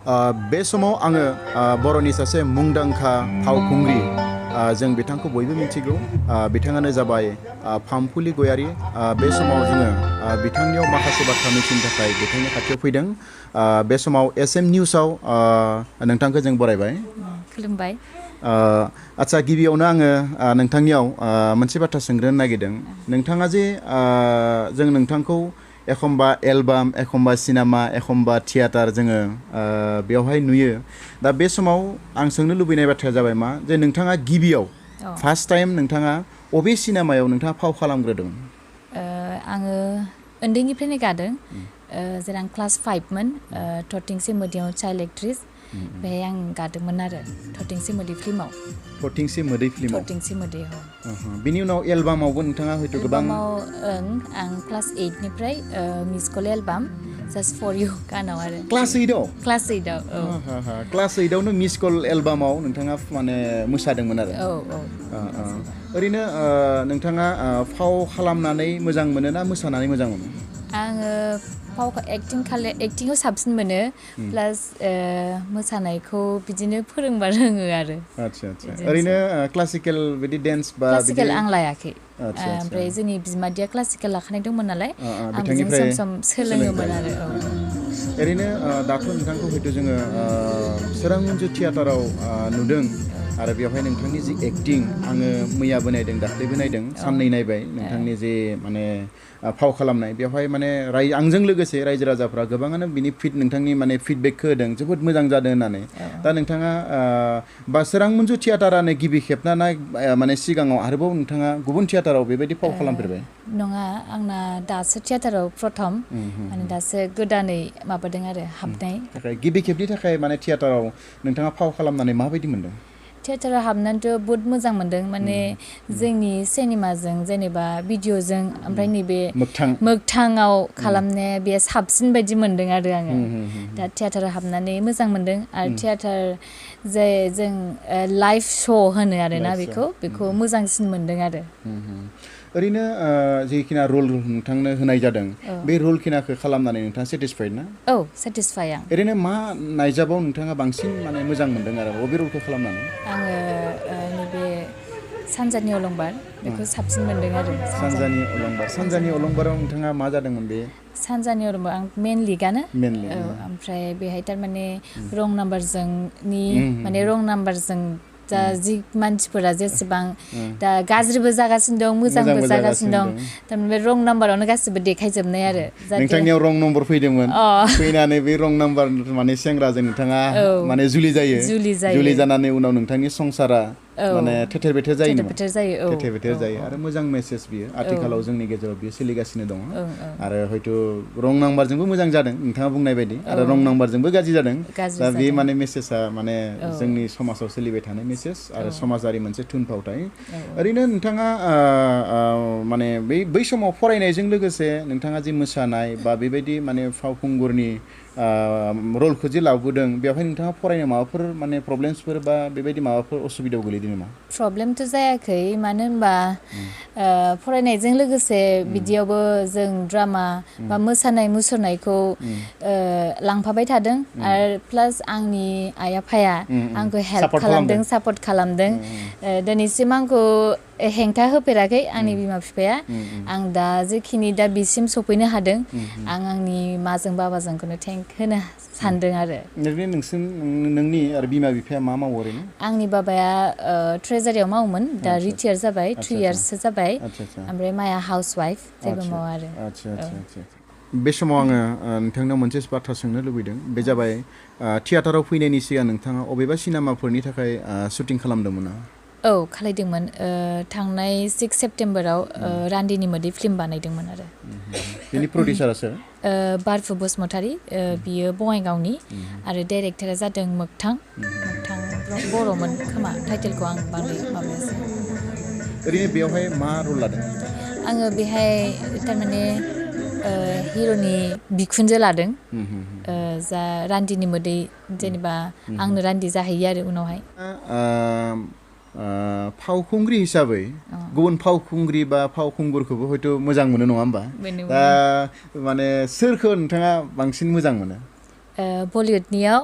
बे समाव आङो बर'नि सासे मुंदांखा फावखुंग्रि जों बिथांखौ बयबो मिथिगौ बिथाङानो जाबाय फामफुलि गयारी बे समाव जोङो बिथांनियाव माखासे बाथ्रा मिथिनो थाखाय बिथांनि खाथियाव फैदों बे समाव एसएम निउसाव नोंथांखौ जों बरायबाय खुलुमबाय आच्छा गिबियावनो आङो नोंथांनियाव मोनसे बाथ्रा सोंग्रोनो नागिरदों नोंथाङा जे जों नोंथांखौ एखमबा एलबाम एखमबा सिनेमा एखमबा थियेटार जोङो बेवहाय नुयो दा बे समाव आं सोंनो लुबैनाय बाथ्राया जाबाय मा जे नोंथाङा गिबियाव फार्स्ट टाइम नोंथाङा अबे सिनेमायाव नोंथाङा फाव खालामग्रोदों आङो उन्दैनिफ्रायनो गादों जेरै आं क्लास 5मोन थरथिंसे मोदैयाव चाइल्ड एक्ट्रेस बेहाय आं गादोंमोन आरो थरथिंसे मोदै फिल्माव थरथिंसे मोदै फिल्माव थरथिंसे मोदैयाव बिनि उनाव एलबामावबो नोंथाङा हयथ' गोबां आं क्लास 8निफ्राय miss call album just for you गानाव आरो क्लास 8आव क्लास 8आव क्लास 8आवनो मिस कल एलबामाव नोंथाङा माने मोसादोंमोन आरो ओरैनो नोंथाङा फाव खालामनानै मोजां मोनो ना मोसानानै मोजां मोनो आङो फावखौ एक्टिंखौ साबसिन मोनो प्लास मोसानायखौ बिदिनो फोरोंबा रोङो आरो आच्छा ओरैनो क्लासिकेल बिदि डेन्स बा क्लासिकेल आं लायाखै ओमफ्राय जोंनि बिमादैया क्लासिकेल लाखानाय दंमोन नालाय आं बिजों सम सम सोलोङोमोन आरो ओरैनो दाथ' नोंथांखौ हयथ' जोङो सोरां मन्जु थियेटाराव नुदों आरो बेवहाय नोंथांनि जि एक्टिं आङो मैयाबो नायदों दाख्लैबो नायदों साननै नायबाय नोंथांनि जे माने फाव खालामनाय बेवहाय माने आंजों लोगोसे रायजो राजाफ्रा गोबाङानो बिनि नोंथांनि माने फिडबेकखौ होदों जोबोद मोजां जादों होननानै दा नोंथाङा बा सोरां मन्जु थियेटारानो गिबि खेबना ना माने सिगाङाव आरोबाव नोंथाङा गुबुन थियेटाराव बेबायदि फाव खालामफेरबाय नङा आंना दासो थियेटाराव प्रथम माने दासो गोदानै माबादों आरो हाबनाय गिबि खेबनि थाखाय माने थियेटाराव नोंथाङा फाव खालामनानै माबायदि मोनदों थियेटाराव हाबनानैथ' बहुद मोजां मोनदों माने जोंनि सिनेमाजों जेनेबा भिडिअ'जों ओमफ्राय नैबे मोगथाङाव खालामनाया बे साबसिन बायदि मोनदों आरो आङो दा थियेटाराव हाबनानै मोजां मोनदों आरो थियेटार जाय जों लाइभ श' होनो आरोना बेखौ मोजांसिन मोनदों आरो ओरैनो जिखिना रल नोंथांनो होनाय जादों बे रल खिनाखौ खालामनानै नोंथाङा सेटिसफाइड ना औ सेटिसफाइ आं ओरैनो मा नायजाबाव नोंथाङा बांसिन माने मोजां मोनदों आरो बबे रलखौ खालामनानै आङो नैबे सानजानि अलंबार बेखौ साबसिन मोनदों आरो सानजानि अलंबाराव नोंथाङा मा जादोंमोन बे सानजानि अलंबार आं मेन लिगानो ओमफ्राय बेहाय थारमाने रं नाम्बारजों दा जि मानसिफोरा जेसेबां दा गाज्रिबो जागासिनो दं मोजांबो जागासिनो दं थारमाने रं नाम्बारावनो गासिबो देखायजोबनाय आरो नोंथांनियाव रं नम्बर फैदोंमोन फैनानै बे रं नाम्बार माने सेंग्राजों नोंथाङा माने जुलि जानानै उनाव नोंथांनि संसारा माने थेथेर बेथेर जायो आरो मोजां मेसेज बियो आथिखालाव जोंनि गेजेराव बियो सोलिगासिनो दङ आरो हयथ' रं नाम्बारजोंबो मोजां जादों नोंथाङा बुंनाय बायदि आरो रं नाम्बारजोंबो गाज्रि जादों दा बे माने मेसेजआ माने जोंनि समाजाव सोलिबाय थानाय मेसेज आरो समाजारि मोनसे थुनफावथाय ओरैनो नोंथाङा माने बै समाव फरायनायजों लोगोसे नोंथाङा जि मोसानाय बा बेबायदि माने फावखुंगुरनि रलखौ जे लाबोदों बेवहाय नोंथाङा फरायनो माबाफोर माने प्रब्लेम्सफोर बा बेबायदि माबाफोर असुबिदायाव गोलैदों नामा प्रब्लेमथ' जायाखै मानो होनबा फरायनायजों लोगोसे बिदियावबो जों ड्रामा बा मोसानाय मुसुरनायखौ लांफाबाय थादों आरो प्लास आंनि आइ आफाया आंखौ हेल्प खालामदों सापर्ट खालामदों दिनैसिम आंखौ हेंथा होफेराखै आंनि बिमा बिफाया आं दा जेखिनि दा बिसिम सफैनो हादों आं आंनि माजों बाबाजोंखौनो थेंक होनो सानदों आरो ओरैनो नोंनि आरो बिमा बिफाया मा मावो ओरैनो आंनि बाबाया ट्रेजारियाव मावोमोन दा रिटायार जाबाय 3 इयार्ससो जाबाय ओमफ्राय माया हाउस वाइफ जेबो मावा आरो बे समाव आङो नोंथांनाव मोनसे बाथ्रा सोंनो लुबैदों बे जाबाय थियेटाराव फैनायनि सिगां नोंथाङा अबेबा सिनेमाफोरनि थाखाय शुटिं खालामदोंमोन औ खालायदोंमोन थांनाय 6 सेप्तेम्बराव रान्दिनि मोदै फिल्म बानायदोंमोन आरो बेनि प्रडिउसारा सोर बारफु बसुमतारी बियो बङाइगावनि आरो डाइरेक्टरा जादों मोगथां बर'मोन खोमा टाइटेलखौ आं बांद्राय माबायासै ओरैनो बेवहाय मा रल लादों आङो बेहाय थारमाने हिर'नि बिखुनजो लादों जा रान्दिनि मोदै जेनेबा आंनो रान्दि जाहैयो आरो उनावहाय फावखुंग्रि हिसाबै गुबुन फावखुंग्रि बा फावखुंगुरखौबो हयथ' मोजां मोनो नङा होमबा दा माने सोरखौ नोंथाङा बांसिन मोजां मोनो बलिउडनियाव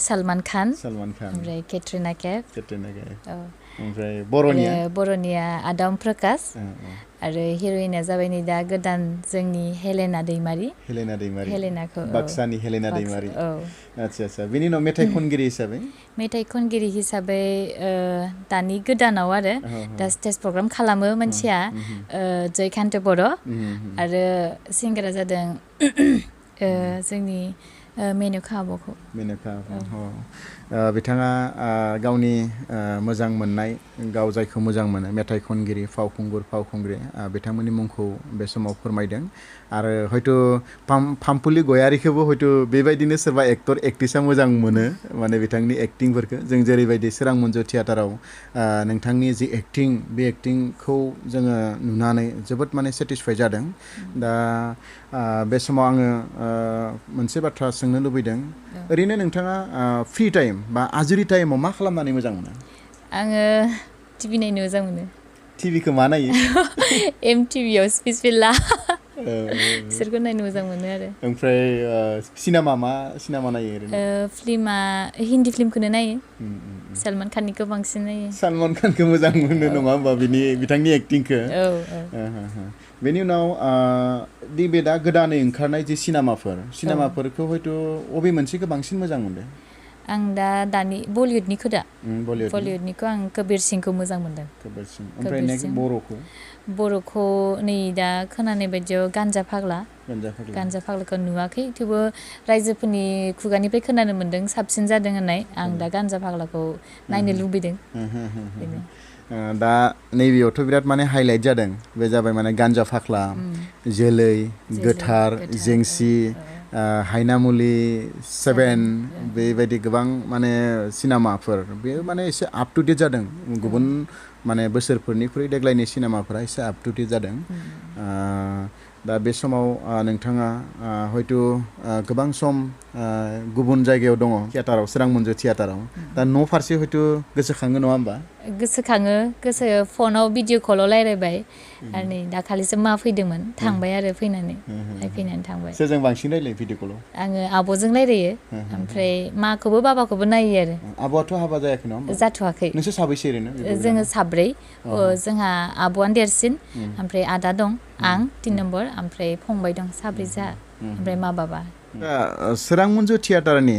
सलमान खान सलमान खान ओमफ्राय केट्रिना कैफ केट्रिना कैफ औ ओमफ्राय बर'निया बर'निया आदाम प्रकाश आरो हिर'इना जाबाय नै दा गोदान जोंनि हेलेना दैमारि हेलेनाखौ बाक्सानि हेलेना दैमारि आচ্ছা बेनि उनाव मेथाइ खनगिरि हिसाबै दानि गोदानाव आरो दा स्टेज प्रग्राम खालामो मानसिया जयकान्त बर' आरो सिंगारा जादों जोंनि मेनखा आब'खौ बिथाङा गावनि मोजां मोननाय गाव जायखौ मोजां मोनो मेथाइ खनगिरि फावखुंग्रि बिथांमोननि मुंखौ बे समाव फोरमायदों आरो हयथ' पाम्पुलि गयारिखौबो हयथ' बेबायदिनो सोरबा एक्टर एक्ट्रिसा मोजां मोनो माने बिथांनि एक्टिंफोरखौ जों जेरैबायदि सोरां मन्जु थियेटाराव नोंथांनि जि एक्टिं बे एक्टिंखौ जोङो नुनानै जोबोद माने सेटिसफाइ जादों दा बे समाव आङो मोनसे बाथ्रा सोंनो लुबैदों ओरैनो नोंथाङा फ्रि टाइम बा आजुरि टाइमाव मा खालामनानै मोजां मोनो आङो टिभि नायनो मोजां मोनो टिभिखौ मा नायो MTVआव स्पिसफिल्ला बिसोरखौ नायनो मोजां मोनो आरो ओमफ्राय मा सिनेमा नायो ओरैनो फिल्मा हिन्दी फिल्मखौनो नायो सलमान खाननिखौ बांसिन नायो सलमान खानखौ मोजां मोनो नङा होमबा बिथांनि एक्टिंखौ बेनि उनाव बे दा गोदानै ओंखारनाय जे सिनेमाफोरखौ हयथ' अबे मोनसेखौ बांसिन मोजां मोनदों आं दानि बलिउडनिखौ आं कबीर सिंहखौ मोजां मोनदों ओमफ्राय नेक्स्ट बर'खौ नै दा खोनानाय बायदियाव गान्जा फाग्लाखौ नुवाखै थेवबो रायजोफोरनि खुगानिफ्राय खोनानो मोन्दों साबसिन जादों होननाय आं दा गान्जा फाग्लाखौ नायनो लुबैदों दा नैबेयावथ' बिराद माने हाइलाइट जादों बे जाबाय माने गान्जा फाग्ला जोलै गोथार जेंसि हायनामुलि 7 बेबायदि गोबां माने सिनेमाफोर बेयो माने एसे आप टु डेट जादों गुबुन माने बोसोरफोरनिख्रुइ देग्लायनि सिनेमाफोरा एसे आप टु डेट जादों दा बे समाव नोंथाङा हयथ' गोबां सम गुबुन जायगायाव दङ थियेटाराव सोरां मन्जु थियेटाराव दा न' फारसे हयथ' गोसोखाङो नङा होमबा गोसोखाङो फनाव भिडिअ कलाव रायज्लायबाय आरो नै दाखालिसो मा फैदोंमोन थांबाय आरो फैनानै थांबाय सोरजों बांसिन रायलायो भिडिअ कलाव आङो आब'जों रायलायो ओमफ्राय माखौबो बाबाखौबो नायो आरो आब'आथ' हाबा जायाखै नङा होमबा जाथ'वाखै नोंसोर साबैसे ओरैनो जोङो साब्रै जोंहा आब'आनो देरसिन ओमफ्राय आदा दं आं 3 नम्बर ओमफ्राय फंबाय दं साब्रै जा ओमफ्राय मा बाबा सोरां मन्जु थियेटारनि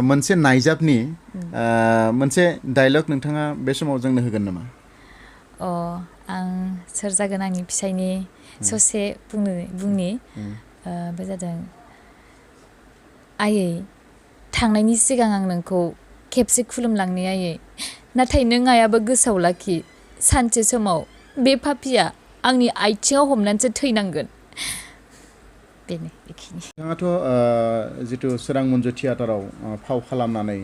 मोनसे नायजाबनि मोनसे डायलग नोंथाङा बे समाव जोंनो होगोन नामा आं सोर जागोन आंनि फिसायनि ससे बुंनि बे जादों आयै थांनायनि सिगां आं नोंखौ खेबसे खुलुमलांनि आयै नाथाय नों आयाबो गोसोआव लाखि सानसे समाव बे पापिया आंनि आथिङाव हमनानैसो थैनांगोन बेनो बेखिनि नोंथाङाथ' जिथु सोरां मन्जु थियेटाराव फाव खालामनानै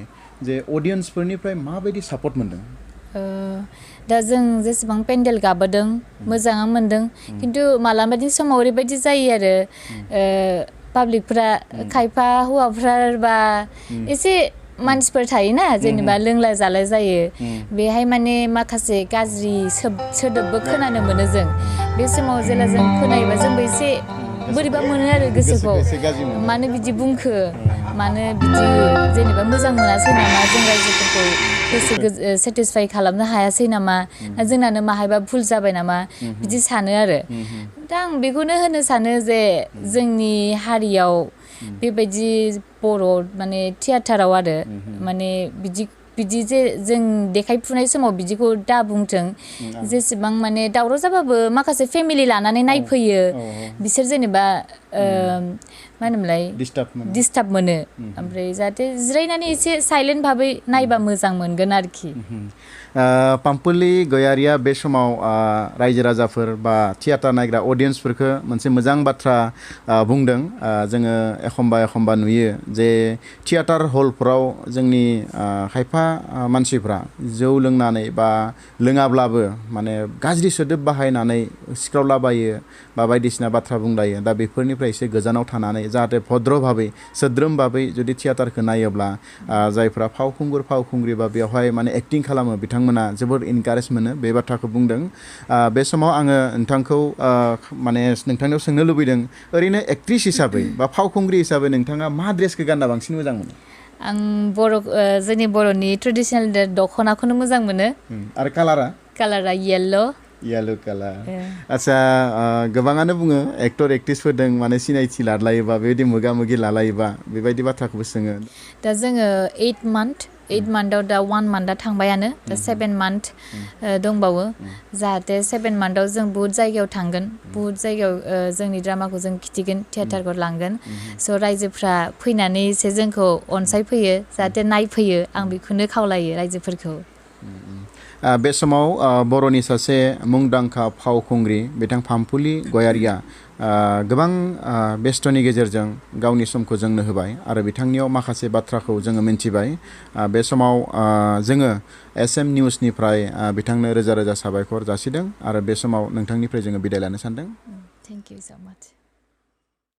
जे अडियन्सफोरनिफ्राय माबायदि सापर्ट मोनदों दा जों जेसेबां पेन्डेल गाबोदों मोजाङानो मोनदों खिन्थु मालाबानि समाव ओरैबायदि जायो आरो पाब्लिकफ्रा खायफा हौवाफ्रा बा एसे मानसिफोर थायोना जेनेबा लोंला जाला जायो बेहाय माने माखासे गाज्रि सोदोबबो खोनानो मोनो जों बे समाव जेला जों खोनायोबा जोंबो एसे बोरैबा मोनो आरो गोसोखौ मानो बिदि बुंखो मानो बिदि जेनेबा मोजां मोनासै नामा जों रायजोफोरखौ गोसो सेटिसफाइ खालामनो हायासै नामा जोंनानो माहायबा भुल जाबाय नामा बिदि सानो आरो दा आं बेखौनो होनो सानो जे जोंनि हारियाव बेबायदि बर' माने थियेटाराव आरो माने बिदि जे जों देखायफुनाय समाव बिदिखौ दा बुंथों जेसेबां माने दावराव जाबाबो माखासे फेमिलि लानानै नायफैयो बिसोर जेनेबा मा होनोमोनलाय डिस्टार्ब मोनो ओमफ्राय जाहाथे जिरायनानै एसे साइलेन्ट भाबै नायबा मोजां मोनगोन आरोखि पाम्पुलि गयारिया बे समाव रायजो राजाफोर बा थियेटार नायग्रा अडियन्सफोरखौ मोनसे मोजां बाथ्रा बुंदों जोङो एखमबा नुयो जे थियेटार हलफोराव जोंनि खायफा मानसिफ्रा जौ लोंनानै बा लोङाब्लाबो माने गाज्रि सोदोब बाहायनानै सिख्रावलाबायो बा बायदिसिना बाथ्रा बुंलायो दा बेफोरनिफ्राय एसे गोजानाव थानानै जाहाथे भद्र भाबै सोद्रोम भाबै जुदि थियेटारखौ नायोब्ला जायफ्रा फावखुंग्रि बा बेवहाय माने एक्टिं खालामो बिथांमोना जोबोद इनकारेज मोनो बे बाथ्राखौ बुंदों बे समाव आङो नोंथांखौ माने नोंथांनियाव सोंनो लुबैदों ओरैनो एक्ट्रिस हिसाबै बा फावखुंग्रि हिसाबै नोंथाङा मा ड्रेसखौ गानना बांसिन मोजां मोनो आं जोंनि बर'नि ट्रेडिसनेल दख'नाखौनो मोजां मोनो आरो कालारा येल्ल' कालार आदसा गोबाङानो बुङो एक्टर एक्ट्रिसफोर दों माने सिनायथि लालायोबा बेबायदि मोगा मोगि लालायोबा बेबायदि बाथ्राखौबो सोङो दा जोङो 8 मान्थआव दा 1 मान्थआ थांबायानो दा 7 मान्थ दंबावो जाहाथे 7 मान्थआव जों बुहुत जायगायाव थांगोन बुहुत जायगायाव जोंनि ड्रामाखौ जों खिथिगोन थियेटारखौ लांगोन स' रायजोफ्रा फैनानै एसे जोंखौ अनसायफैयो जाहाथे नायफैयो आं बेखौनो खावलायो रायजोफोरखौ बे समाव बर'नि सासे मुंदांखा फावखुंग्रि बिथां फामफुलि गयारिया गोबां बेस्थ'नि गेजेरजों गावनि समखौ जोंनो होबाय आरो बिथांनियाव माखासे बाथ्राखौ जोङो मिन्थिबाय बे समाव जोङो SM निउसनिफ्राय बिथांनो रोजा रोजा साबायखर जासिदों आरो बे समाव नोंथांनिफ्राय जोङो बिदाय लानो सानदों थेंक इउ सो माच